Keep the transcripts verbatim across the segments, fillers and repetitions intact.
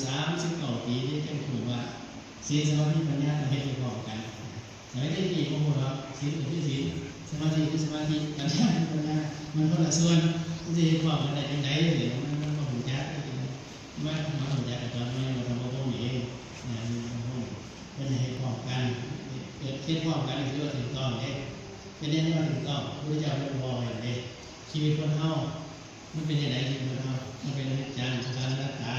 สามสิบเก้าปีนี่จังฮู้ว่าศีล สมาธิ ปัญญาต้องเฮ็ดให้พร้อมกัน สมัยแต่กี้บ่ฮู้ดอก ศีลก็คือศีล สมาธิคือสมาธิ ปัญญาคือปัญญา มันคนละส่วน มันสิเฮ็ดพร้อมกันได้จังใด๋ มัน มันบ่ฮู้จัก มันมาฮู้จักกันตอนนี้ มันก็บ่ฮู้เอง นะ มันบ่ฮู้ เพิ่นให้เฮ็ดพร้อมกัน เฮ็ด เฮ็ดพร้อมกันนี่ถือว่าถูกต้องเด้ เป็นเรื่องที่ว่าถูกต้อง พระพุทธเจ้าเพิ่นบอกไว้เด้ ชีวิตคนเฮา มันเป็นจั่งใด๋ ชีวิตคนเฮา มันเป็นอนิจจัง ทุกขัง อนัตตา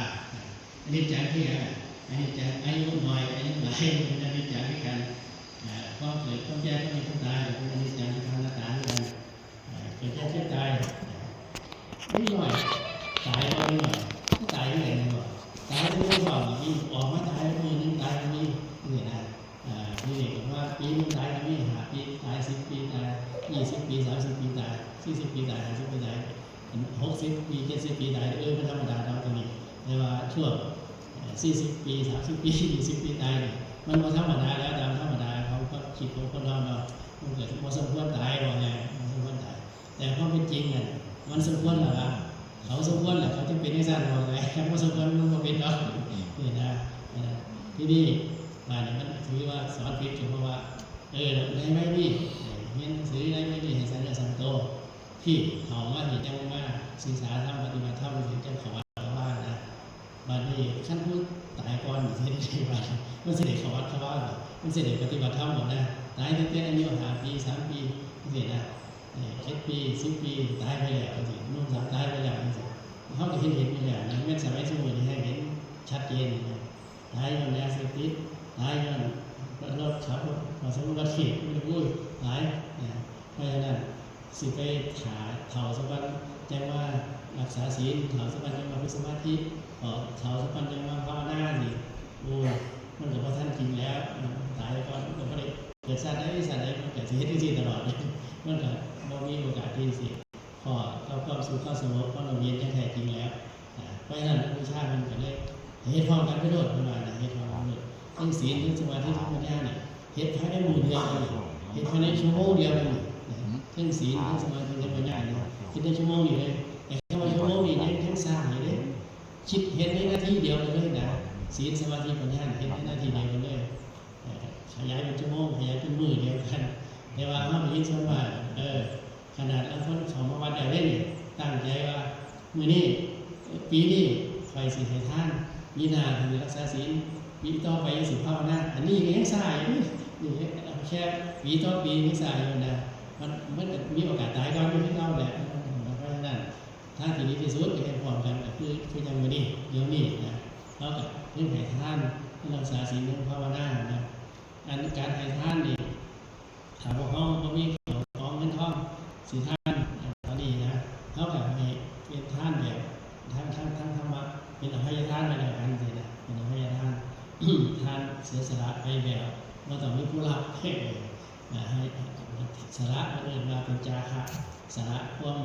อนิจจังคือหยัง อนิจจัง อายุน้อย อายุหลาย เป็นอนิจจังคือกัน อ่า ความเกิด ความแก่ ความเจ็บ ความตาย เป็นอนิจจัง ทุกขัง อนัตตาคือกัน อ่า เกิดแก่เจ็บตาย นิดหน่อย ตายก็นิดหน่อย ตายที่ไหนเนี่ย ตายที่ไม่บอก มีออกมาตายมื้อหนึ่ง ตายก็มี นี่นะ อ่า นี่ก็ว่าปีหนึ่งตายก็มี ห้าปีตาย สิบปีตาย ยี่สิบปี สามสิบปีตาย สี่สิบปีตาย ห้าสิบปีตาย หกสิบปี เจ็ดสิบปีตาย เออ มันธรรมดาดอกตัวนี้ แต่ว่าช่วง เอ่อ สี่สิบปี สามสิบปี ยี่สิบปีตายนี่ มันบ่ธรรมดาแล้ว ตามธรรมดาของความคิดของคนเราเนาะ มันก็บ่สมควรตาย ว่าไง บ่สมควรตาย แต่ความเป็นจริงน่ะ มันสมควรแล้วล่ะ เขาสมควรแหละ เขาจึงเป็นจั่งซั้น ว่าไง คันบ่สมควรมันบ่เป็นดอก นี่นะ เอ่อ ทีนี้ บาดนี้มันถือว่าสอนผิด ก็เพราะว่า เออ ในวัยนี้ เอ่อ เรียนหนังสือในวัยนี้ให้สร้างเนื้อสร้างตัว ที่เข้ามานี่จั่งมาศึกษาธรรม ปฏิบัติธรรม จั่งเข้าวัดเข้าวานะ บัดนี้คันผู้ตายก่อนนี่สิเฮ็ดจั่งใด๋บัดนี้ มันสิได้เข้าวัดเข้าวาบ่ มันสิได้ปฏิบัติธรรมบ่นะ ตายตั้งแต่อายุห้าปี สามปี จั่งซี้นะ เอ่อ เจ็ดปี สิบปี ตายไปแล้วจั่งซี้ หนุ่มสาวตายไปแล้วจั่งซี้ เฮาก็เห็น เห็นอยู่แล้วนะ แม่นสมัยซุมื้อนี้แฮ่งเห็นชัดเจนนะ ตายย้อนยาเสพติด ตายย้อนรถขับรถประสบอุบัติเหตุ โอ้ย หลายนะ เพราะฉะนั้น สิไปถ่าเฒ่าซะก่อนจั่งมารักษาศีล เฒ่าซะก่อนจั่งมาฝึกสมาธิ เฒ่า เฒ่าซะก่อนจั่งมาภาวนานี่ โอ้ย มันก็บ่ทันกินแล้ว ตายก่อนมันก็บ่ได้เกิดชาติใด๋ชาติใด๋ มันก็สิเฮ็ดจั่งซี้ตลอด มันก็บ่มีโอกาสที่สิพ้อกับความสุข ความสงบ ความร่มเย็นอย่างแท้จริงแล้ว อ่า เพราะฉะนั้นพระพุทธเจ้าเพิ่นก็เลยเฮ็ดพร้อมกันไปโลด เพิ่นว่านะ เฮ็ดพร้อมกันโลด ทั้งศีล ทั้งสมาธิ ทั้งปัญญานี่ เฮ็ดภายในมื้อเดียวกันนี่ เฮ็ดภายในชั่วโมงเดียวกันนี่นะ ทั้งศีล ทั้งสมาธิ ทั้งปัญญานี่ เฮ็ดในชั่วโมงนี้เลย แต่คำว่าชั่วโมงนี้ยัง ยังช้าอยู่เด้ คิดเฮ็ดในนาทีเดียวกันเลยนะ ศีล สมาธิ ปัญญา เฮ็ดในนาทีเดียวกันเลย เอ่อ ขยายเป็นชั่วโมง ขยายเป็นมื้อเดียวกัน แต่ว่าเฮาได้ยินส่วนมาก เออ ขนาดลางคนเข้ามาวัดแล้วเด้นี่ ตั้งใจว่า มื้อนี้ ปีนี้ข้อยสิให้ทาน ปีหน้าข้อยสิรักษาศีล ปีต่อไปจั่งสิภาวนา อันนี้ก็ยังช้าอยู่นี่ นี่แค่ปีต่อปียังช้าอยู่นะ มัน มันก็มีโอกาสตายก่อนอยู่คือเก่าแหละ เพราะฉะนั้น ทางที่ดีที่สุดก็เฮ็ดพร้อมกันก็คือ คือจั่งมื้อนี้ เดี๋ยวนี้นะ เฮาก็เทิงให้ทาน เทิงรักษาศีล เทิงภาวนานะ อันการให้ทานนี่ ถ้าพวกเฮาบ่มีข้าวของเงินทองสิทาน อ่า ตอนนี้นะ เฮาก็ให้เป็นทานแบบทาง ทาง ทางธรรมะ เป็นอภัยทานไปแล้วกันจั่งซี้นะ เป็นอภัยทาน ทานเสียสละไปแบบบ่ต้องมีผู้รับ อ่า ให้สละ เพิ่นเอิ้นว่าเป็นจาคะ สละความ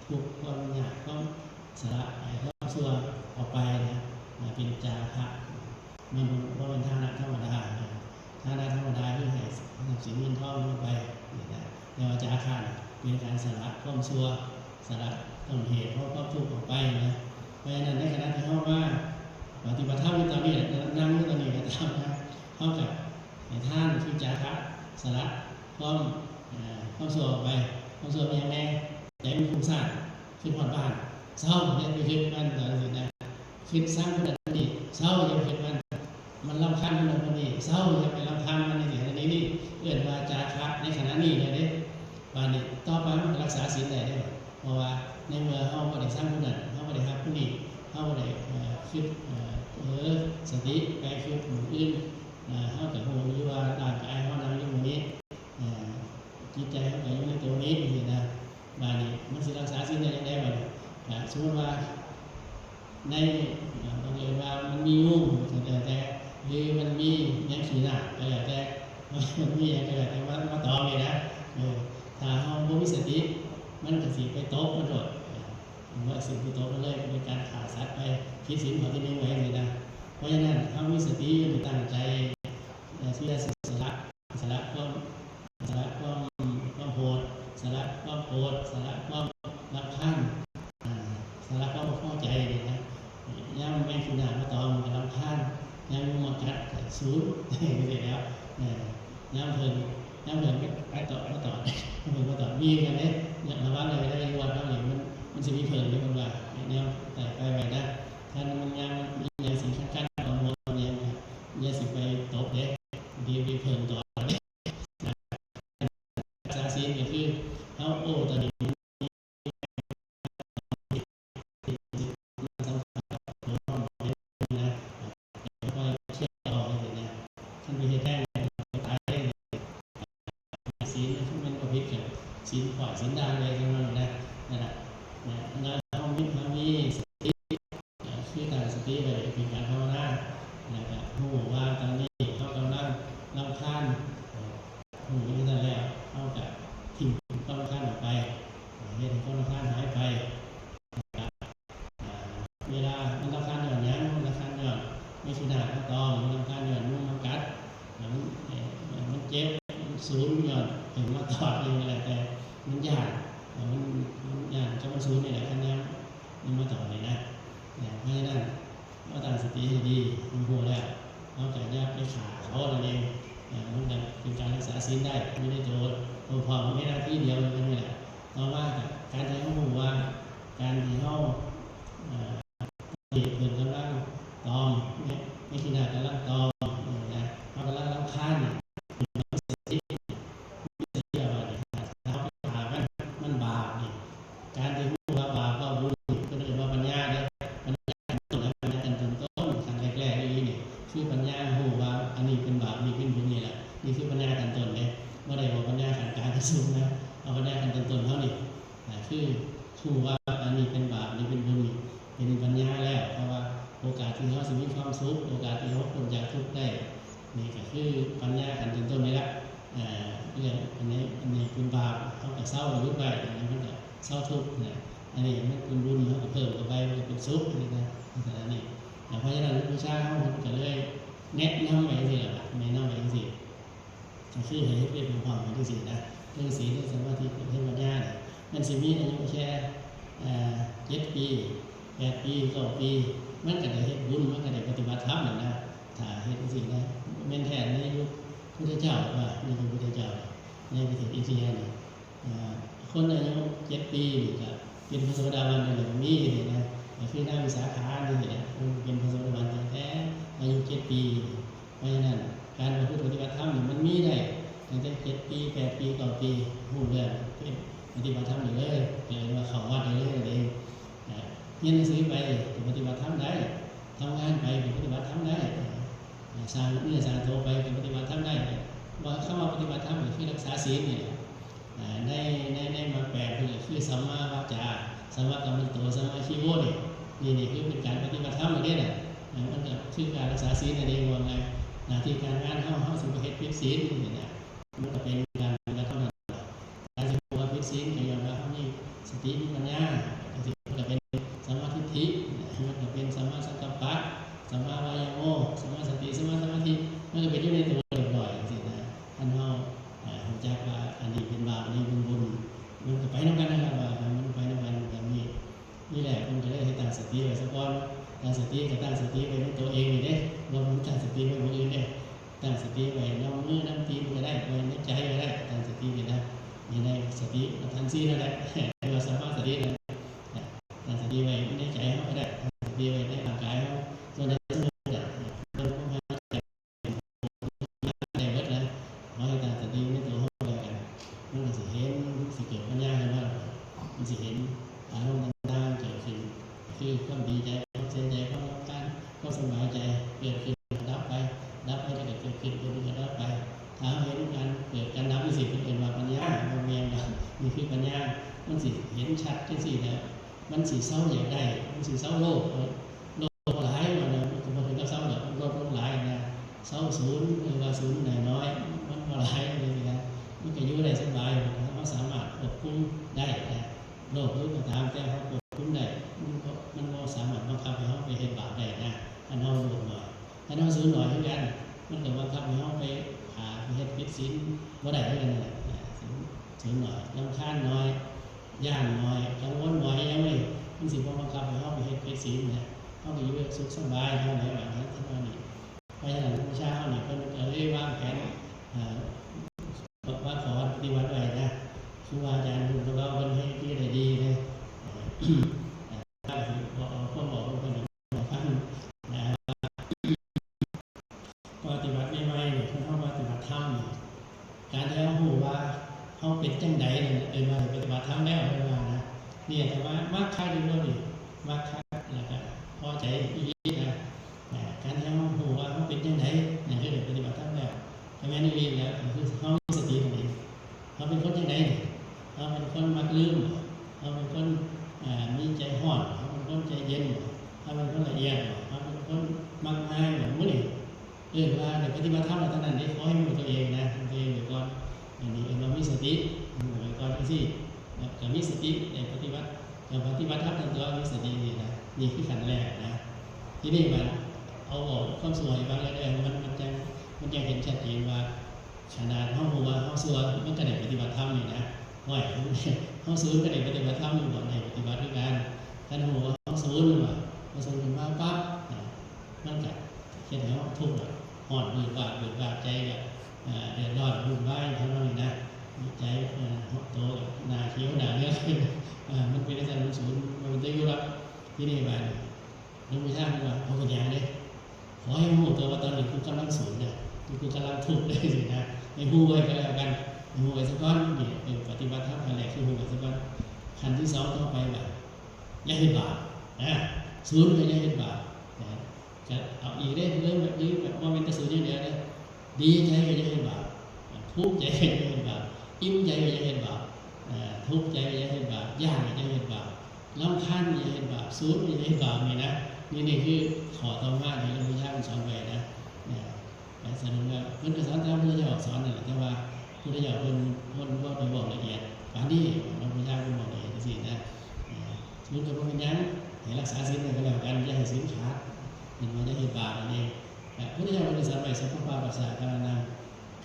ทุกข์ ความยาก ความ สละไอ้ความชั่วออกไปนะ มาเป็นจาคะ มันบ่เป็นทานะธรรมดานะ ทานะธรรมดาคือให้ทรัพย์สินเงินทองลงไปนี่นะ แต่ว่าจาคะน่ะเป็นการสละความชั่ว สละต้นเหตุของความทุกข์ออกไปนะ เพราะฉะนั้นในขณะที่เฮามาปฏิบัติธรรมอยู่ตอนนี้ นั่งอยู่ตอนนี้ก็ตามนะ เฮาก็ให้ทานคือจาคะ สละความ เอ่อ ความชั่วออกไป ความชั่วมีหยังแหน่ ใจมันฟุ้งซ่าน คิดฮอดบ้าน เซา อย่าไปคิดมัน จั่งซี้นะ คิดซังคนนั้นคนนี้ เซา อย่าไปคิดมัน มันรำคาญคนนั้นคนนี้ เซา อย่าไปรำคาญมัน จั่งซี้ อันนี้นี่เอิ้นว่าจาคะในขณะนี้เลยเด้ บาดนี้ต่อไปมันก็รักษาศีลได้เด้ เพราะว่าในเมื่อเฮาบ่ได้ซังคนนั้น เฮาบ่ได้ฮักคนนี้ เฮาบ่ได้ เอ่อ คิด เอ่อ เผลอสติไปคิดหมู่อื่น เอ่อ เฮาก็ฮู้อยู่ว่าร่างกายเฮานั่งอยู่หม่องนี้ เอ่อ จิตใจเฮาก็อยู่ในตัวนี้จั่งซี้นะ บาดนี้มันสิรักษาศีลได้จั่งใด๋บาดนี้ ก็สมมุติว่าใน เอ่อ บังเอิญว่ามันมีงูก็แล้วแต่ หรือมันมีแมงขี้หน้าก็แล้วแต่ มันมีหยังก็แล้วแต่มา มาตอมนี่นะ เออ ถ้าเฮาบ่มีสติ มันก็สิไปตกมันโลด เออ มันก็สิไปตกมันเลย เป็นการฆ่าสัตว์ไป ผิดศีลข้อที่หนึ่งไว้จั่งซี้นะ เพราะฉะนั้นเฮามีสติอยู่ ตั้งใจ เอ่อ ที่จะสละ สละความ สละความ ความโหด สละความโกรธ สละความรำคาญ อ่า สละความบ่พอใจนี่นะ ยามแมงขี้หน้ามาตอมก็รำคาญ ยามยุงมากัดก็สูน จังซี้แหล้ว เออ ยามเพิ่น ยามเพิ่นมาตอด มาตอด เพิ่นมาตอด มีคือกันเด้ ระวังเลย ในวัดเฮานี่มัน มันสิมีเพิ่นเด้ เพิ่นว่า แนวไต่ไปไว้นะ คันมันยามมีหยังสิคันๆ ของหัวเนี่ย อย่าสิไปตบเด้ บางทีมีเพิ่นตอดเด้ รักษาศีลก็คือ เฮา โอ้ ตอนนี้ นะ ค่อยเชื่อเอาจังซี้นะ คันไปเฮ็ดแท้งตายเลย ศีลมันคือมันบ่ผิดกับศีลข้อยศีลด่างใดจั่งนั้นนะ นั่นล่ะ นะ แล้วเฮามี เฮามีสติ นะ คือตั้งสติไว้เป็นการภาวนา แล้วก็รู้ว่าตอนนี้เฮากำลังรำคาญ เอ่อ รู้จั่งซั้นแล้ว เฮาก็ทิ้งความรำคาญออกไป เฮ็ดให้ความรำคาญหายไป อ่า เวลามันรำคาญย้อนหยัง มันรำคาญย้อนแมงขี้หน้ามาตอม มันรำคาญย้อนยุงมากัด มัน เอ่อ มันเจ็บ มันสูนย้อนเพิ่นมาตอด อิหยังก็แล้วแต่ มันย้าน มัน มันย้านกับมันสูนนี่แหละ คันยามมันมาตอดนี่นะ เนี่ย เพราะฉะนั้น เฮาตั้งสติให้ดี เฮารู้แล้ว เฮาก็อย่าไปฆ่าเขานั่นเอง เอ่อ มันก็เป็นการรักษาศีลได้ อยู่ในตัว ตัวพร้อมในนาทีเดียวกันนี่แหละ ต่อมาก็การที่เฮารู้ว่า การที่เฮา เอ่อ เหตุเพิ่นกำลังตอม แมงขี้หน้ากำลังตอม นะ เฮากำลังรำคาญ เรียกว่าเนี่ย ถ้าเฮาไปฆ่ามัน มันบาปนี่ การที่รู้ว่าบาปว่าบุญนี่ เพิ่นเอิ้นว่าปัญญาเด้ ปัญญาขั้นต้น ปัญญาขั้นต้นๆ ขั้นแรกๆ อีหลีนี่ คือปัญญารู้ว่าอันนี้เป็นบาป นี่เป็นบุญนี่แหละ นี่คือปัญญาขั้นต้นเด้ บ่ได้ว่าปัญญาขั้นกลางขั้นสูงนะ เอาปัญญาขั้นต้นๆ เฮานี่ อ่า คือรู้ว่าอันนี้เป็นบาป นี่เป็นบุญนี่ เป็นปัญญาแล้ว เพราะว่าโอกาสที่เฮาสิมีความสุข โอกาสที่เฮาพ้นจากทุกข์ได้ นี่ก็คือปัญญาขั้นต้นๆ นี่แหละ เอ่อ เรื่องอันนี้ อันนี้เป็นบาป เฮาก็เซาหยุดไว้ อันนี้มันก็เซาทุกข์นะ อันนี้มันเป็นบุญ เฮาก็เพิ่มเข้าไป มันก็เป็นสุขนี่นะ ลักษณะนี้ แล้วเพราะฉะนั้นหลวงปู่ชาเฮาเพิ่นก็เลยแนะนำไว้จังซี่ล่ะ แนะนำไว้จังซี่ ก็คือให้เฮ็ดเวียกพร้อมๆ กันจังซี่นะ เรื่องศีล เรื่องสมาธิ เรื่องปัญญาเนี่ย มันสิมีอายุแค่ เอ่อ เจ็ดปี แปดปี เก้าปี มันก็ได้เฮ็ดบุญ มันก็ได้ปฏิบัติธรรมนั่นนะ ถ้าเฮ็ดจังซี่นะ แม่นแท้ในยุคพุทธเจ้าว่า ในยุคพุทธเจ้า ในประเทศอินเดียนี่ เอ่อ คนอายุเจ็ดปีนี่ก็เป็นพระโสดาบันได้เลย มีเลยนะ ก็คือนางวิสาขานี่แหละ มันเป็นพระโสดาบันตั้งแต่อายุเจ็ดปี เพราะฉะนั้นการประพฤติปฏิบัติธรรมนี่มันมีได้ตั้งแต่เจ็ดปี แปดปี เก้าปี รู้เรื่อง ปฏิบัติธรรมได้เลย เรียกว่าเข้าวัดได้เลยนั่นเอง อ่า เรียนหนังสือไปก็ปฏิบัติธรรมได้ ทำงานไปก็ปฏิบัติธรรมได้ อ่า สร้างเนื้อสร้างตัวไปก็ปฏิบัติธรรมได้ ว่าคำว่าปฏิบัติธรรมก็คือรักษาศีลนี่แหละ อ่า ใน ใน ในมรรคแปดเพิ่นก็คือสัมมาวาจา สัมมากัมมันโต สัมมาอาชีโวนี่ นี่ นี่คือเป็นการปฏิบัติธรรมนั่นเองนะ อ่า มันก็คือการรักษาศีลนั่นเอง ว่าไง หน้าที่การงานเฮา เฮาสิบ่เฮ็ดผิดศีลนี่นะ มันก็เป็นการปฏิบัติธรรมนั่นแหละ การสิรู้ว่าผิดศีลก็ย้อนว่าเฮามีสติมีปัญญา ก็สิ มันก็เป็นสัมมาทิฏฐิ มันก็เป็นสัมมาสังกัปปะ สัมมาวายาโม สัมมาสติ สัมมาสมาธิ มันก็เป็นอยู่ในตัวเรียบร้อยจังซี่นะ คันเฮา อ่า รู้จักว่าอันนี้เป็นบาป อันนี้เป็นบุญ มันก็ไปนำกันนั่นแหละ ว่ามันไปนำกันแบบนี้ นี่แหละ เพิ่นก็เลยให้ตั้งสติไว้ซะก่อน ตั้งสติก็ตั้งสติไว้ในตัวเองนี่เด้ บ่แม่นตั้งสติไว้หม่องอื่นเด้ ตั้งสติไว้นำมือนำตีนก็ได้ ไว้ในใจก็ได้ ตั้งสติไว้นะ นี่ในสติปัฏฐานสี่นั่นแหละ เรียกว่าสัมมาสตินั่นแหละ ตั้งสติไว้ในใจเฮาก็ได้ ตั้งสติไว้ในร่างกายเฮา ส่วนใดส่วนหนึ่งก็ได้ เพิ่นคงให้ใจ ได้เบิดนะ ขอให้ตั้งสติในตัวเฮาแล้วกัน มันก็สิเห็น สิเกิดปัญญาขึ้นมา มันสิเห็นอารมณ์ต่างๆเกิดขึ้น คือความดีใจ ความเสียใจ ความรำคาญ ความสบายใจ เกิดขึ้นก็ดับไป ดับไปแล้วก็เกิดขึ้น เกิดขึ้นก็ดับไป ถ้าเฮาเห็นการเกิดการดับจังซี่ เพิ่นเอิ้นว่าปัญญา บ่แม่นดอก นี่คือปัญญา มันสิเห็นชัดจังซี่แหละ มันสิเซาอยากได้ มันสิเซาโลภ โลภหลายว่านะ มันก็บ่ถึงกับเซาดอก มันลดลงหลายนะ เซาศูนย์ หรือว่าศูนย์น้อยๆ มันบ่หลายจังซี่นะ มันก็อยู่ได้สบาย เฮาสามารถควบคุมได้นะ โลภหรือก็ตาม แต่เฮาควบคุมได้ มันบ่ มันบ่สามารถบังคับให้เฮาไปเฮ็ดบาปได้นะ คันเฮาโลภน้อย คันเฮาศูนย์น้อยคือกัน มันก็บังคับให้เฮาไปฆ่า ไปเฮ็ดผิดศีลบ่ได้คือกันนั่นแหละนะ ศูนย์ ศูนย์น้อย รำคาญน้อย ย้านน้อย กังวลน้อย อิหยังนี่ มันสิบ่บังคับให้เฮาไปเฮ็ดผิดศีลนะ เฮาก็อยู่แบบสุขสบายเฮาแล้วบัดนี้ เท่านี้ เพราะฉะนั้นพระพุทธเจ้าเนี่ยเพิ่นก็เลยวางแผน เอ่อ ว่าขอปฏิบัติไว้นะ ครูบาอาจารย์เพิ่นก็เล่าเพิ่นให้ที่ได้ดีนะ เอ่อ เอ่อ ว่าเอาความบอกเพิ่นให้ฟังนะ ปฏิบัติใหม่ๆ นี่ เพิ่นเฮาปฏิบัติธรรมนี่ การที่เฮารู้ว่าเฮาเป็นจังใดนั่นน่ะ เอิ้นว่าปฏิบัติธรรมแล้ว เพิ่นว่านะ เนี่ย แต่ว่ามรรคอยู่บ่นี่ มรรคแล้วก็พอใจอีหลีนะ อ่า การที่เฮารู้ว่าเฮาเป็นจังใด นั่นคือปฏิบัติธรรมแล้ว ก็แม่นอีหลีแล้ว ก็คือเฮามีสตินั่นเอง เฮาเป็นคนจังใดนี่ เฮาเป็นคนมักลืมบ่ เฮาเป็นคน อ่า มีใจร้อนบ่ เฮาเป็นคนใจเย็นบ่ เฮาเป็นคนละเอียดบ่ เฮาเป็นคนมักง่ายบ่ หมู่นี่ เอิ้นว่าได้ปฏิบัติธรรมแล้วเท่านั้นเด้ ขอให้รู้ตัวเองนะ รู้ตัวเองไว้ก่อน อันนี้เอิ้นว่ามีสติ รู้ไว้ก่อนจังซี่ แล้วก็มีสติ ได้ปฏิบัติ ก็ปฏิบัติธรรมนั่นตัวมีสตินี่นะ นี่คือขั้นแรกนะ ทีนี้บัดเอาออกความชั่วให้ฟังเรื่อยๆ มัน มันจั่ง มันจั่งเห็นชัดเจนว่า ขนาดเฮารู้ว่าเฮาชั่ว มันก็ได้ปฏิบัติธรรมนี่นะ โอ้ย เฮาชั่วก็ได้ปฏิบัติธรรมอยู่บ่ ได้ปฏิบัติคือกัน คันรู้ว่าเฮาชั่ว ว่าเฮาชั่วขึ้นมาปั๊บ มันก็เฮ็ดให้เฮาทุกข์อะ ร้อนวืดวาด วืดวาด ใจก็ เอ่อ เดือดร้อนวุ่นวาย ทำนองนี้นะ ใจ เอ่อ โตก็หน้าเขียวหน้าเหลืองขึ้น เอ่อ มันเป็นจั่งซั้น มันสูง มันเป็นตาอยู่ดอก ทีนี้บาดนี้ หลวงปู่ชาเพิ่นว่า เอาเป็นหยังเด้ ขอให้รู้ตัวว่าตอนนี้กูกำลังสูงนะ กูกำลังทุกข์เลยสินะ ให้รู้ไว้ก็แล้วกัน ให้รู้ไว้ซะก่อน นี่เป็นปฏิบัติธรรมขั้นแรก คือรู้ไว้ซะก่อน ขั้นที่สองต่อไปว่า อย่าเฮ็ดบาป นะ สูงก็อย่าเฮ็ดบาป นะ จะเอาอีกเด้ เรื่องแบบนี้แบบบ่แม่นแต่สูงอย่างเดียวเด้ ดีใจก็อย่าเฮ็ดบาป ทุกข์ใจก็อย่าเฮ็ดบาป อิ่มใจก็อย่าเฮ็ดบาป เอ่อ ทุกข์ใจก็อย่าเฮ็ดบาป ย้านก็อย่าเฮ็ดบาป รำคาญก็อย่าเฮ็ดบาป สูงก็อย่าเฮ็ดบาปนี่นะ นี่ นี่คือข้อต่อมาที่หลวงปู่ชาเพิ่นสอนไว้นะ นะ แต่สรุปแล้วเพิ่นก็สอนตามพุทธเจ้าสอนนั่นแหละ แต่ว่าพุทธเจ้าเพิ่น เพิ่นบ่ได้บอกละเอียดปานนี้ หลวงปู่ชาเพิ่นบอกละเอียดจังซี่นะ เอ่อ สูงก็บ่เป็นหยัง ให้รักษาศีลไว้ก็แล้วกัน อย่าให้ศีลขาด เพิ่นว่าอย่าเฮ็ดบาปนั่นเอง พระพุทธเจ้าบริสัทไว้ สัพพะปาปัสสะอาคารนัง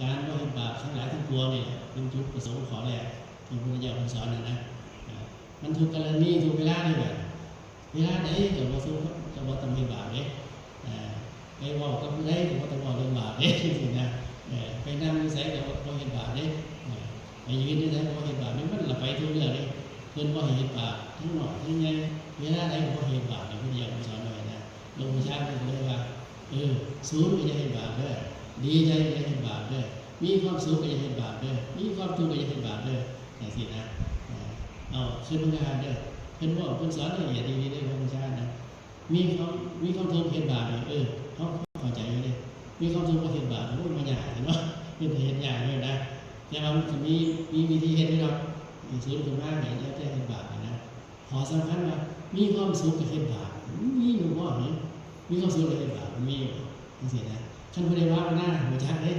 การบ่เฮ็ดบาปทั้งหลายทั้งปวงนี่แหละ เป็นจุดประสงค์ข้อแรกที่พระพุทธเจ้าเพิ่นสอนนะนะ อ่า มันทุกกรณีทุกเวลานี่แหละ เวลาใดก็บ่ทุกข์ ก็บ่ต้องเฮ็ดบาปเด้ อ่า ไปเว้ากับผู้ใดก็บ่ต้องเว้าเรื่องบาปเด้ จังซี่นะ เออ ไปนั่งอยู่ไสก็บ่ บ่เฮ็ดบาปเด้ อ่า ไปยืนอยู่ไสก็บ่เฮ็ดบาปเด้ มันละไปทุกเรื่องเด้ เพิ่นบ่ให้เฮ็ดบาป ทั้งน้อยทั้งใหญ่ เวลาใดก็บ่ให้เฮ็ดบาป พระพุทธเจ้าเพิ่นสอนไว้นะ หลวงปู่ชาเพิ่นก็เลยว่า เออ สูงก็อย่าเฮ็ดบาปเด้อ ดีใจก็อย่าเฮ็ดบาปเด้อ มีความสุขก็อย่าเฮ็ดบาปเด้อ มีความทุกข์ก็อย่าเฮ็ดบาปเด้อ จังซี่นะ เออ เอา คิดเบิ่งคักๆ เด้อ เพิ่นบอก เพิ่นสอนละเอียดอีหลีเด้อ หลวงปู่ชานะ มีความ มีความทุกข์เฮ็ดบาปนี่ เออ เฮาเข้าใจอยู่เด้ มีความทุกข์บ่เฮ็ดบาป โอ้ย มันยากเนาะ เป็นตาเฮ็ดยากอยู่นะ แต่ว่ามันก็มี มีวิธีเฮ็ดอยู่ดอก สูงขึ้นมาเนี่ย อย่าแต่เฮ็ดบาปนี่นะ ข้อสำคัญว่ามีความสุขก็เฮ็ดบาป มีอยู่บ่หนิ มีความสุขก็เฮ็ดบาป มันมีอยู่ จังซี่นะ คันผู้ใดภาวนา รู้จักเด้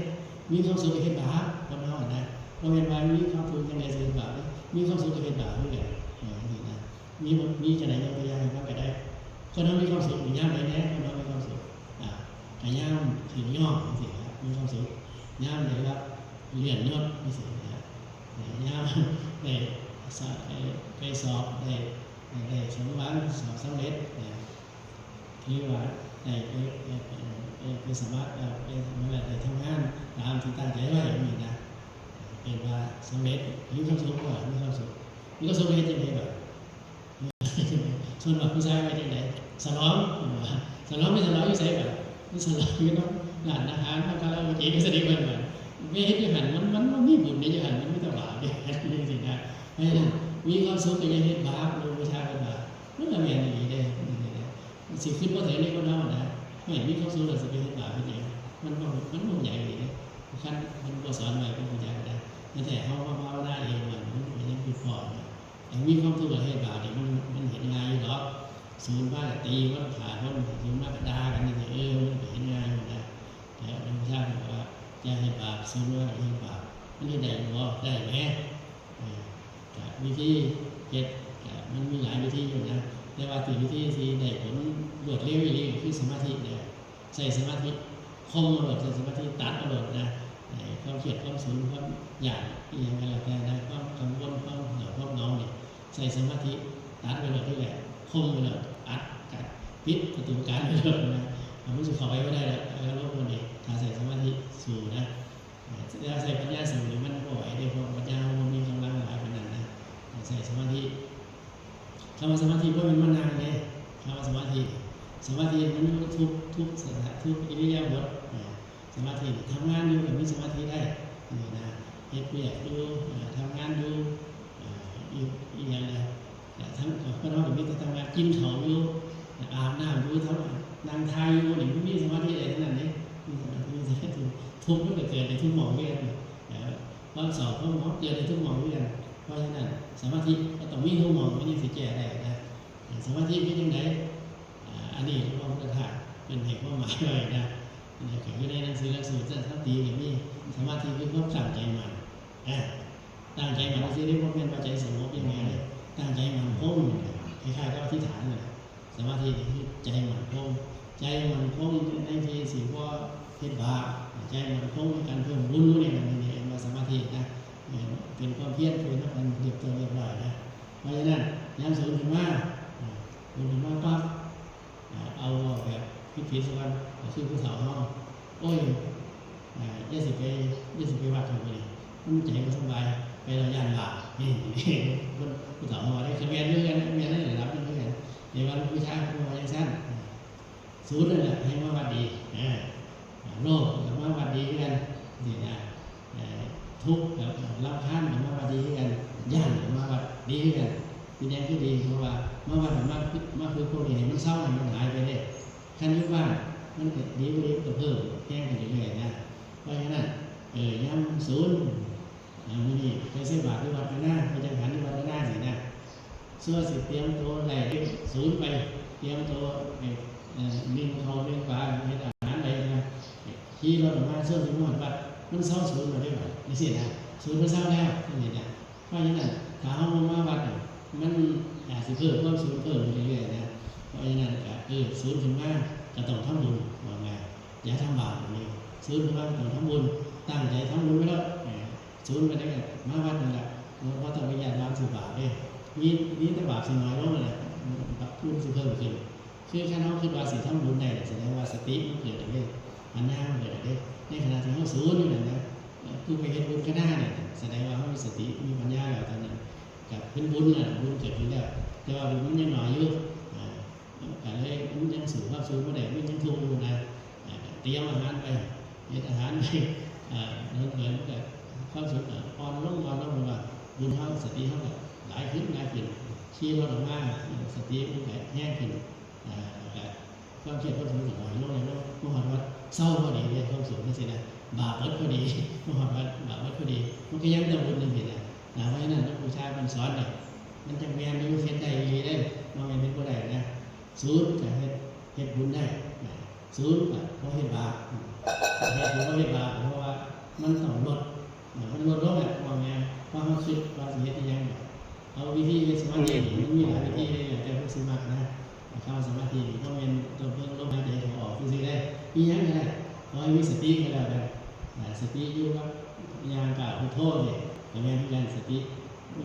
มีความสุขก็เฮ็ดบาป คนเฮาอะนะ บ่แม่นว่ามีความทุกข์จังใด๋สิเฮ็ดบาปเด้ มีความสุขก็เฮ็ดบาปคือกัน เออ จังซี่นะ มีบ่ มีจังใด๋ยกตัวอย่างให้ฟังก็ได้ คนเฮามีความสุขนี่ยามใด๋แหน่ คนเฮามีความสุข อ่า ก็ยามถือยอดจังซี่นะ มีความสุข ยามได้รับเลื่อนยศจังซี่นะ ยามได้สอบ ไป ไปสอบ ได้ ได้สมหวัง สอบสำเร็จนะ หรือว่าได้ไป ไป ไป ไปสมัคร เอ่อ ไปทำงาน ได้ทำงานตามที่ตั้งใจไว้ อย่างนี้นะ เป็นว่าสำเร็จ มีความสุขบ่ มีความสุข มีความสุขเฮ็ดจังใด๋บ่ ส่วนมากผู้ชายว่าจังใด๋ สลอง สลอง ไปสลองอยู่ไสบ่ มันสลองอยู่นำร้านอาหาร นำคาราโอเกะ จังซี่เด้ เพิ่นว่า ไปเฮ็ดอยู่หั่น มัน มันบ่มีบุญเด้ อยู่หั่น มันมีแต่บาปเด้ จังซี่นะ เพราะฉะนั้น มีความสุขก็อย่าเฮ็ดบาป หลวงปู่ชาเพิ่นว่า มันก็แม่นอีหลีเด้ มันสิคิดบ่ถึงเด้ คนเฮานะ แม่นมีความสุขแล้วสิไปเฮ็ดบาปเฮ็ดหยัง มันบ่ มันบ่ใหญ่อีหลีเด้ คันเพิ่นบ่สอนไว้ เพิ่นบ่จักนะ แต่เฮามาภาวนาเอง มัน มันก็ยังคิดพ้อนะ แต่มีความทุกข์แล้วเฮ็ดบาปนี่ มัน มันเห็นง่ายอยู่ดอก สูนพาก็ตีคน ฆ่าคน สูนมาก็ด่ากันจังซี่ เออ มันก็เห็นง่ายอยู่นะ แต่หลวงปู่ชาบอกว่า อย่าเฮ็ดบาป สูนว่าอย่าเฮ็ดบาป มันเฮ็ดได้อยู่บ่ ได้แหม เออ ก็วิธีเฮ็ด ก็มันมีหลายวิธีอยู่นะ แต่ว่าที่วิธีที่ได้ผลรวดเร็วอีหลีก็คือสมาธิเนี่ย ใช้สมาธิ ข่มเอาโลด ใช้สมาธิตัดเอาโลดนะ ไอ้ความเครียด ความสูน ความอยาก อีหยังก็แล้วแต่นะ ความกังวล ความเหี่ยว ความหงอยนี่ ใช้สมาธิตัดไว้โลด ที่แรกข่มไว้โลด อัด กัด ปิดประตูการไปเลยนะ มันสิเข้าไปบ่ได้แล้ว อารมณ์มันนี่ ถ้าใช้สมาธิสู้นะ เอ่อ ถ้าใช้ปัญญาสู้นี่มันบ่ไหวเด้ เพราะปัญญามันบ่มีกำลังหลายปานนั้นนะ ใช้สมาธิ คำว่าสมาธิบ่แม่นมานั่งเด้ คำว่าสมาธิ สมาธิมันอยู่ทุก ทุกสถาน ทุกอิริยาบถ อ่า สมาธินี่ทำงานอยู่ก็มีสมาธิได้ นี่นะ เฮ็ดเวียกอยู่ อ่า ทำงานอยู่ อ่า อีก อีกอย่างนะ แต่ทั้ง คนเฮาก็มีแต่ทำงาน กินข้าวอยู่ อาบน้ำอยู่ ทำ นั่งถ่ายอยู่ นี่มันมีสมาธิได้ทั้งนั้นเด้ มีสมาธิ มีสมาธิ ทุกข์มันก็เกิดได้ทุกหม่องคือกัน เอ่อ ความเศร้าความหมองเกิดได้ทุกหม่องคือกัน เพราะฉะนั้นสมาธิก็ต้องมีทุกหม่อง มันยังสิแก้ได้นะ สมาธิเป็นจั่งใด อ่า อันนี้หลวงพ่อพุทธทาสเพิ่นให้ความหมายไว้นะ อันนี้ก็อยู่ในหนังสือหลักสูตรสันติก็มี สมาธิคือความตั้งใจมั่น อ่า ตั้งใจมั่นซื่อๆ เด้ บ่แม่นว่าใจสงบอย่างเดียวเด้ ตั้งใจมั่นคง คล้ายๆ กับอธิษฐานนั่นแหละ สมาธินี่คือใจมั่นคง ใจมั่นคงในที่สิบ่เฮ็ดบาป ใจมั่นคงในการเพิ่มบุญ นี่แหละ นี่เรียกว่าสมาธินะ เป็นความเพียรเพื่อนักการเรียบตัวเรียบร้อยนะ เพราะฉะนั้นยามสูนขึ้นมา อ่า สูนขึ้นมาปั๊บ อ่า เอาแบบผิดๆ ซะก่อน ก็คือผู้เฒ่าเฮา โอ้ย อ่า อย่าสิไป อย่าสิไปวัดเถาะมื้อนี้ มันใจบ่สำบาย ไปแล้วย้านบาป นี่ คนผู้เฒ่าเฮาว่าได้ ก็แม่นคือกัน แม่นในระดับหนึ่งคือกัน แต่ว่าหลวงปู่ชาเพิ่นว่าจั่งซั้น สูนนั่นแหละให้มาวัดดี อ่า โลภก็มาวัดดีคือกัน นี่นะ เอ่อ ทุกข์ก็รำคาญก็มาวัดดีคือกัน ย้านก็มาวัดดีคือกัน เป็นหยังคือดี เพราะว่ามาวัดมา มาฝึกพวกนี้ให้มันเซา ให้มันหายไปเด้ คันอยู่บ้านมันก็ดีบ่ดีมันก็เพิ่มแฮงขึ้นเรื่อยๆนะ เพราะฉะนั้น เอ่อ ยามสูน อ่า มื้อนี้ไปใส่บาตรที่วัดก็น่า ไปจังหันที่วัดก็น่าสินะ ซั่วสิเตรียมตัวได้สูนไป เตรียมตัว เอ่อ เอ่อ นึ่งข้าวนึ่งปลา เฮ็ดอาหารได้นะ ขี่รถออกมาซั่วสิฮอดวัด มันเซาสูนแล้วเด้บัด จั่งซี้นะ สูนมันเซาแล้ว จั่งซี้นะ เพราะฉะนั้นถ้าเฮาบ่มาวัดนี่ มันอาจสิเพิ่มความสูนเพิ่มไปเรื่อยๆนะ เพราะฉะนั้นก็ เออ สูนขึ้นมาก็ต้องทำบุญ ว่าง่าย อย่าทำบาปนี่ สูนขึ้นมาก็ต้องทำบุญ ตั้งใจทำบุญไว้โลด เออ สูนไปได้ก็มาวัดนี่แหละ บ่ต้องไปย้านว่าสิบาปเด้ มี มีแต่บาปสิน้อยลงนั่นแหละ บุญสิเพิ่มขึ้น คือคันเฮาคิดว่าสิทำบุญได้ แสดงว่าสติมันเกิดแล้วเด้ ปัญญามันเกิดแล้วเด้ ในขณะที่เฮาสูนอยู่นั่นนะ เอ่อ ผู้ไปเฮ็ดบุญข้างหน้าเนี่ย แสดงว่าเฮามีสติ มีปัญญาแล้วตอนนั้น ก็เป็นบุญน่ะ บุญเกิดขึ้นแล้ว แต่ว่าบุญมันยังน้อยอยู่ อ่า ก็เลยมันยังสู้ความสูนบ่ได้ มันยังทุกข์อยู่นะ อ่า เตรียมอาหารไป เฮ็ดอาหารไป อ่า เหินๆ มันก็ความสูนก็อ่อนลง อ่อนลง มันก็บุญเฮา สติเฮาก็หลายขึ้น หลายขึ้น ขี่รถออกมา สติมันก็แฮงขึ้น อ่า แล้วก็ความเครียดความสูนก็น้อยลง น้อยลง มาฮอดวัดเซาพอดีเด้ ความสูนจั่งซี้นะ บาปเบิดพอดี มาฮอดวัดบาปเบิดพอดี มันก็ยังได้บุญจั่งซี้นะ อ่า เพราะฉะนั้นหลวงปู่ชาเพิ่นสอนเนี่ย มันจั่งแม่นอยู่ เฮ็ดได้อีหลีเด้ บ่แม่นเฮ็ดบ่ได้นะ สูนก็เฮ็ด เฮ็ดบุญได้นะ สูนก็บ่เฮ็ดบาป เฮ็ดบุญบ่เฮ็ดบาป เพราะว่ามันต้องลด อ่า มันลดลงแหละ ว่าไง ว่าเฮาคิดว่าสิเฮ็ดอิหยัง เอาวิธีเฮ็ดสมาธินี่มันมีหลายวิธีเลย แล้วแต่ผู้สิมักนะ คำว่าสมาธินี่บ่แม่นต้องเบิ่งลมหายใจเข้าออกซื่อๆเด้ อีหยังก็ได้ ขอให้มีสติก็แล้วกัน อ่า สติอยู่กับย่างก้าวพุทโธนี่ก็แม่นคือกัน สติ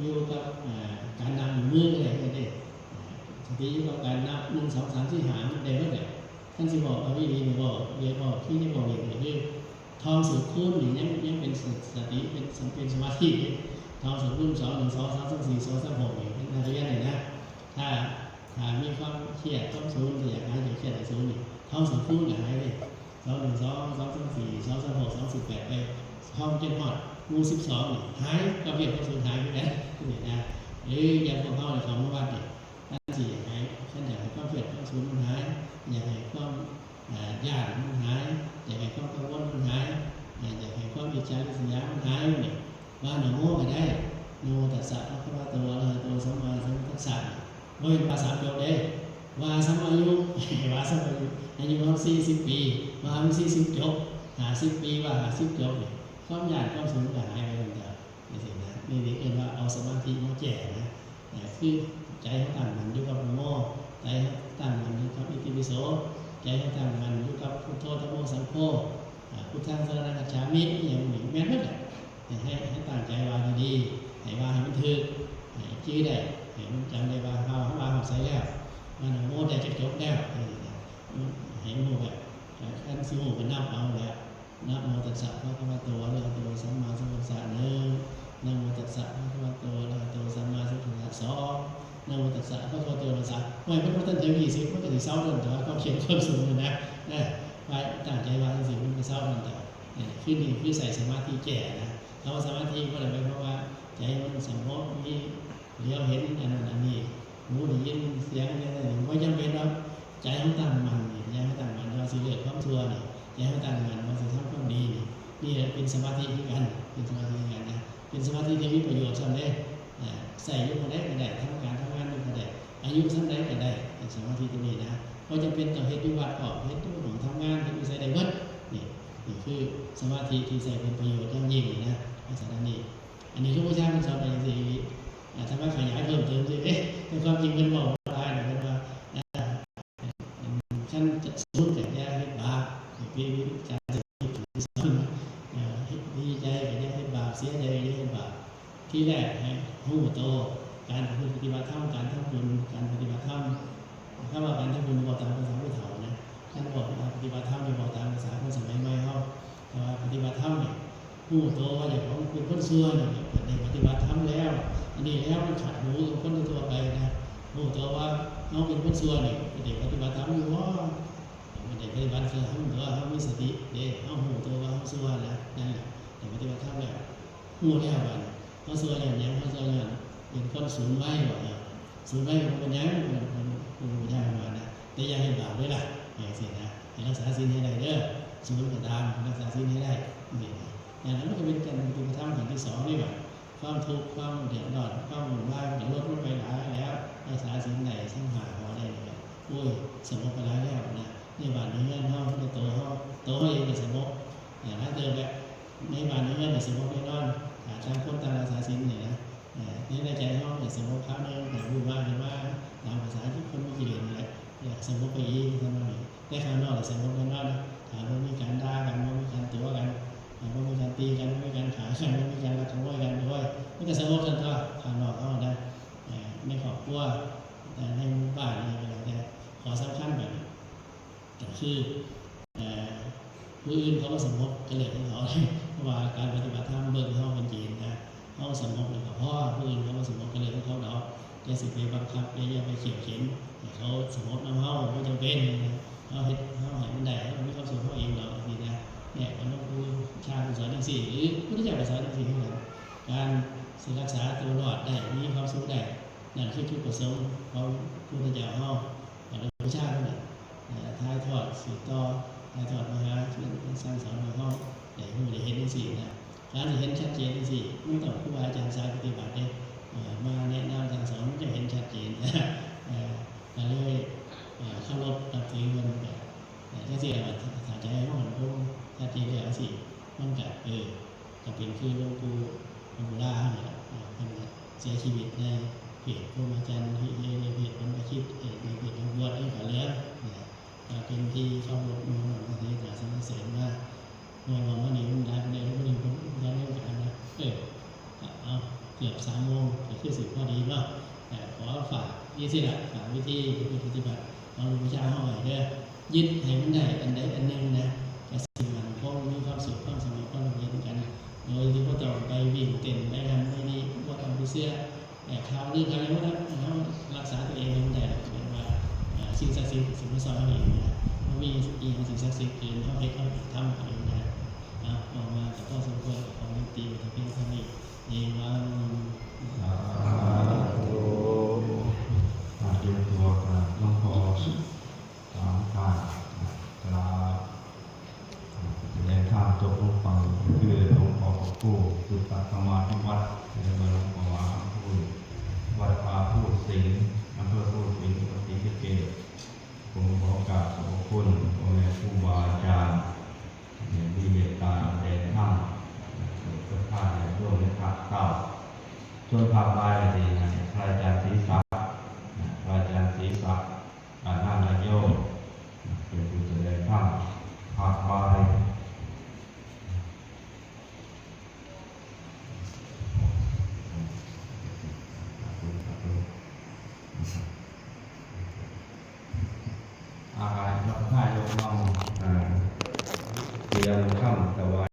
อยู่กับ อ่า การนับนิ้วมือก็ได้เด้ อ่า สติอยู่กับการนับ หนึ่ง สอง สาม สี่ ห้า มันได้เบิดแหละ คันสิบอกเอาอีหลีนี่บอก เรียกบอก คือยังบอกอีกก็คือ ท่องสูตรคูณนี่ยัง ยังเป็นสติ เป็น เป็นสมาธิเด้ ท่องสูตรคูณ สอง หนึ่ง สอง สาม สอง สี่ สอง สาม หก นี่เป็นนักเรียนนี่นะ ถ้า ถ้ามีความเครียด ความสูน ก็อยากหายใจเครียดให้สูนนี่ ท่องสูตรคูณก็หายเด้ สอง หนึ่ง สอง สอง สาม สี่ สอง สาม หก สอง สิบแปด ไป ท่องจนฮอดหมู่ สิบสอง นี่ หาย ความเครียดความสูนหายไปแล้ว นี่นะ หรืออย่างพวกเฮาเนี่ย เข้ามาวัดนี่ คันสิอยากให้ คันอยากให้ความเครียดความสูนมันหาย อยากให้ความ อ่า ย้านมันหาย อยากให้ความกังวลมันหาย อ่า อยากให้ความอิจฉาริษยามันหายนี่ ว่านะโมก็ได้ นะโมตัสสะภะคะวะโต อะระหะโต สัมมาสัมพุทธัสสะ บ่แม่นว่าสามจบเด้ ว่าสัมมาอายุ ว่าสัมมาอายุ อายุเฮาสี่สิบปี ว่ามันสี่สิบจบ ห้าสิบปี ว่าห้าสิบจบนี่ ความย้านความสูนก็หายไปหมดแล้ว จั่งซี้นะ นี่ นี่เอิ้นว่าเอาสมาธิมาแก้นะ เอ่อ คือใจเฮาตั้งมั่นอยู่กับนะโม ใจเฮาตั้งมั่นอยู่กับอิติปิโส ใจเฮาตั้งมั่นอยู่กับพุทโธ ธัมโม สังโฆ อ่า พุทธังสรณังคัจฉามิ อหย่างนี้แม่นหมดแหละ ให้ ให้ ให้ตั้งใจว่าดีๆ ให้ว่าให้มันถืก ให้จื่อได้ ให้มันจำได้ว่าเฮา เฮาว่าเฮาใส่แล้ว ว่านะโมได้จะจบแล้วเออให้รู้แบบคันสิรู้ก็นับเอาแหละ นะโมตัสสะภะคะวะโตอะระหะโตสัมมาสัมพุทธัสสะหนึ่ง นะโมตัสสะภะคะวะโตอะระหะโตสัมมาสัมพุทธัสสะสอง นะโมตัสสะภะคะวะโตอะระหะโตสัมมาสัมพุทธัสสะ ไว้มันบ่ทันถึงยี่สิบ มันก็สิเซาโดนตั๊ว ความเข้มข้นสูงอยู่นะ เออ ไว้ตั้งใจว่าจั่งซี้มันก็เซาโดนตั๊ว เออ คือนี่คือใช้สมาธิแก้นะ คำว่าสมาธิบ่ได้หมายความว่าใจมันสงบ มีเหลียวเห็นอันนั้นอันนี้ หูได้ยินเสียงจั่งซี้ บ่จำเป็นดอก ใจเฮาตั้งมั่นนี่ ใจเฮาตั้งมั่นว่าสิเลิกความชั่วนี่ ใจเฮาตั้งมั่นว่าสิทำความดีนี่ นี่แหละเป็นสมาธิคือกัน เป็นสมาธิคือกันนะ เป็นสมาธิที่มีประโยชน์ส่ำเด้ อ่า ใช้อยู่หม่องใดก็ได้ ทำการทำงานอยู่ก็ได้ อายุส่ำใดก็ได้ สมาธิตรงนี้นะ บ่จำเป็นต้องเฮ็ดอยู่วัดพร้อม เฮ็ดอยู่ห้องทำงาน เฮ็ดอยู่ไสได้เบิด นี่ นี่คือสมาธิที่ใช้เป็นประโยชน์อย่างยิ่งเลยนะ ลักษณะนี้ อันนี้หลวงปู่ชาเพิ่นสอนไปจั่งซี้ อาตมาขยายเพิ่มเติมซื่อ เอ๊ะ แต่ความจริงเพิ่นเว้าหลายนะ เพิ่นว่า อ่า คันจะสมมุติอยากจะเฮ็ดบาป ให้เปลี่ยนวิธีการสอน เอ่อ เฮ็ดดีใจก็อย่าเฮ็ดบาป เสียใจก็อย่าเฮ็ดบาป ทีแรกให้รู้โต การประพฤติปฏิบัติธรรม การทำบุญ การปฏิบัติธรรม คำว่าการทำบุญเว้าตามภาษาผู้เฒ่านะ คันเว้าว่าปฏิบัติธรรมนี่เว้าตามภาษาคนสมัยใหม่เฮา แต่ว่าปฏิบัติธรรมนี่ รู้โตว่าเจ้าของเป็นคนชั่วนี่ ได้ปฏิบัติธรรมแล้ว อันนี้แล้วมันขัดหูกับคนทั่วไปนะ รู้โตว่าเฮาเป็นคนชั่วนี่ ได้ปฏิบัติธรรมอยู่บ่ บ่ได้ปฏิบัติธรรมตัว เฮามีสติเด้ เฮารู้โตว่าเฮาชั่วแล้ว นั่นแหละ ได้ปฏิบัติธรรมแล้ว รู้แล้วบัดนี้ เฮาชั่วย้อนหยัง เฮาชั่วย้อนเป็นคนสูนไว้บ่ เออ สูนไว้บ่เป็นหยัง เป็นคนผู้ยากมานะ แต่อย่าเฮ็ดบาปเด้อล่ะ จั่งซี้นะ ให้รักษาศีลให้ได้เด้อ สูนก็ตาม รักษาศีลให้ได้ นี่นะ อันนั้นมันก็เป็นการปฏิบัติธรรมขั้นที่สองนี่หว่า ความทุกข์ ความเดือดร้อน ความวุ่นวาย มันก็ลดลงไปหลายแล้ว รักษาศีลได้ ศีลห้าข้อได้นี่ก็ โอ้ย สงบไปหลายแล้วนะ ในบ้านในเรือนเฮา ในตัวเฮา ตัวเฮาเองก็สงบ อ่า หลายเติบแล้ว ในบ้านในเรือนก็สงบแน่นอน อ่า ต่างคนต่างรักษาศีลนี่นะ เอ่อ ในใจเฮาเนี่ยสงบคราวหนึ่ง แต่รู้ว่าเห็นว่าตามภาษาที่คนมีกิเลสนี่แหละ อยากสงบไปอีกเท่านั้นเอง แต่ข้างนอกเนี่ยสงบแน่นอน ถ้าบ่มีการด่ากัน บ่มีการตั๋วกัน อ่า บ่มีการตีกัน บ่มีการฆ่ากัน บ่มีการลักขโมยกัน โอ้ย มันก็สงบซั่นตั๊ว ข้างนอกเฮานะ เอ่อ ในครอบครัว แต่ในหมู่บ้านนี่ก็แล้วแต่ ข้อสำคัญบัดนี้ ก็คือ เอ่อ ผู้อื่นเขาบ่สงบก็เรื่องของเขา เพราะว่าการปฏิบัติธรรมเบิ่งเฮาเป็นจีนนะ เฮาสงบแล้วก็พอ ผู้อื่นเขาบ่สงบก็เรื่องของเขาดอก อย่าสิไปบังคับ อย่า อย่าไปเขี่ยวเข็นให้เขาสงบนำเฮา บ่จำเป็นนะ เฮาเฮ็ด เฮาให้มันได้ เฮามีความสุขเฮาเองดอก จั่งซี้นะ เนี่ย หลวงปู่ชาเพิ่นสอนจั่งซี้ หรือพุทธเจ้าก็สอนจั่งซี้คือกัน การสิรักษาตัวรอดได้ มีความสุขได้ นั่นคือจุดประสงค์ของพุทธเจ้าเฮา หลวงปู่ชาเพิ่นน่ะ เอ่อ ถ่ายทอดสืบต่อ ถ่ายทอดมาหาชนสั่งสอนให้เฮาได้รู้ได้เห็นจั่งซี้นะ การสิเห็นชัดเจนจั่งซี้ มันต้องครูบาอาจารย์สายปฏิบัติเด้ เอ่อ มาแนะนำสั่งสอน มันจะเห็นชัดเจน เอ่อ ก็เลย เอ่อ เคารพนับถือเพิ่นก็ เอ่อ จั่งซี้ล่ะ ถ้าใจเฮามันคงชัดเจนแล้วจั่งซี้ มันก็ เออ ก็เป็นคือหลวงปู่ หลวงปู่หลาเฮานี่ล่ะ เอ่อ เพิ่นก็เสียชีวิตในเพศพรหมจรรย์ ในเพศพรหมคิด เอ่อ ในเพศนักบวช เพิ่นก็เหลือ นะ ก็เป็นที่เคารพนับถือ น่าสรรเสริญมาก เมื่อว่ามื้อนี้มันได้ มื้อนี้มันได้มีโอกาสนะ เออ เอา เกือบสามโมง ก็คือสิพอดีเนาะ เอ่อ ขอฝากจั่งซี้ล่ะ ฝากวิธีปฏิบัติของหลวงปู่ชาเฮาไว้เด้อ ยึดให้มันได้อันใดอันหนึ่งนะ ก็สิมั่นคง มีความสุข ความสงบ ความร่มเย็นกัน โดยที่บ่ต้องไปวิ่งเต้น ไปหั้นไปนี่ บ่ต้องไปเชื่อ แต่ข่าวลือข่าวหยังมันนะ เฮารักษาตัวเองให้มันได้ เรียกว่า เอ่อ สิ่งศักดิ์สิทธิ์สิมาซอยเฮาเองนะ บ่มีอีหยังสิ่งศักดิ์สิทธิ์เกินเฮาเฮ็ดเฮาทำเองได้ นะ ออกมาก็พอสมควร ขอยุติไว้แต่เพียงเท่านี้ เอวัง สาธุ อ่ะ เตรียมตัวครับ หลวงพ่อสามท่านนะครับ แสดงธรรมจบลงไป คือหลวงพ่อพระครูสุตตะธรรมาภิวัฒน์ หรือว่าหลวงพ่อมหาภูมิ วัดป่าภูสิงห์ อำเภอภูสิงห์ จังหวัดศรีสะเกษ ผมขอกราบขอบพระคุณพ่อแม่ครูบาอาจารย์ ที่มีเมตตาแสดงธรรม โปรดศรัทธาญาติโยมในภาคเก้า ส่วนภาคบ่ายก็สิให้พระอาจารย์ศรีศักดิ์ พระอาจารย์ศรีศักดิ์ อานันทโย เป็นผู้แสดงธรรม ภาคบ่าย สาธุ สาธุ นะครับ อาหารนำผ้ายกน้อง อ่า เตรียมคำถวาย